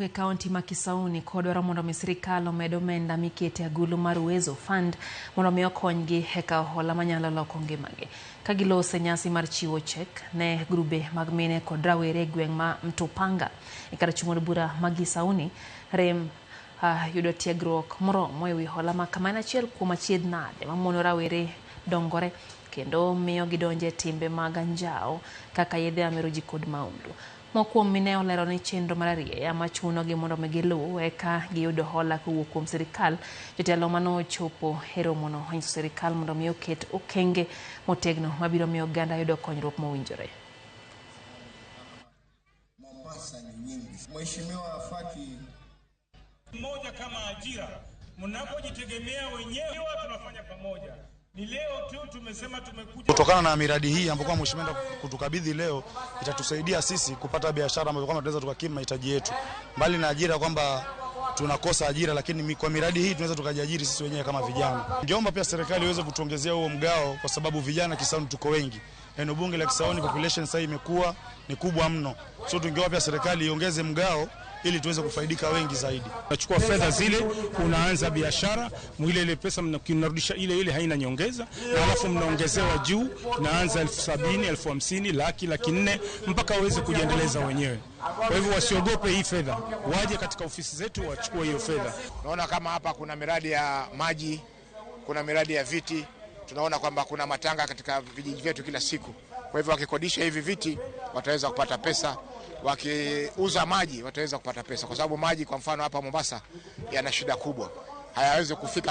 E kaunti ma Kisauni kodwaro mondo mi sirikal omed omenda mikete agulu mar Uwezo Fund mondo mi okonygi e kawo hola manyalo loko ngimagi. Ka gilose nyasi mar chiwo chek ne grube mag mine kod rawere e gweng' ma Mtopanga e kar chung' od bura ma Kisauni rem yudo tiegruok moromo e wi hola ma kama en achiel kuom achiedh nade mamono rawere dongore kendo miyo gidonje timbe mag anjawo kaka yedhe mamero ji kod maundu. Moko kuom mine olero ni chenro mar arieya machunogi mondo mi giluw eka giyud hola kowuok kuom sirikal. Jotelo manochopo e romono onyiso sirikal mondo mi oket okenge motegno mabiro miyo oganda yudo konyruok mowinjore. Mombasa ni nyingi. Mheshimiwa Faki moja kama ajira, mnapojitegemea wenyewe, tunafanya pamoja. Ni leo tu tumesema tumekuja Kutokana na miradi hii ambayo kwa mheshimiwa kutukabidhi leo itatusaidia sisi kupata biashara ambayo kwamba tunaweza tukakimu mahitaji yetu, mbali na ajira kwamba tunakosa ajira, lakini kwa miradi hii tunaweza tukajiajiri sisi wenyewe kama vijana. Ningeomba pia serikali iweze kutuongezea huo mgao, kwa sababu vijana Kisauni tuko wengi. Eneo bunge la Kisauni population sasa imekuwa ni kubwa mno, so tungeomba pia serikali iongeze mgao ili tuweze kufaidika wengi zaidi. Unachukua fedha zile, unaanza biashara, mwile ile pesa mnarudisha ile ile, haina nyongeza, na alafu mnaongezewa juu, naanza 70,000, 50,000, laki, 400,000 mpaka waweze kujiendeleza wenyewe. Kwa hivyo wasiogope hii fedha, waje katika ofisi zetu wachukue hiyo fedha. Naona kama hapa kuna miradi ya maji, kuna miradi ya viti, tunaona kwamba kuna matanga katika vijiji vyetu kila siku. Kwa hivyo wakikodisha hivi viti wataweza kupata pesa, wakiuza maji wataweza kupata pesa, kwa sababu maji kwa mfano hapa Mombasa yana shida kubwa, hayawezi kufika.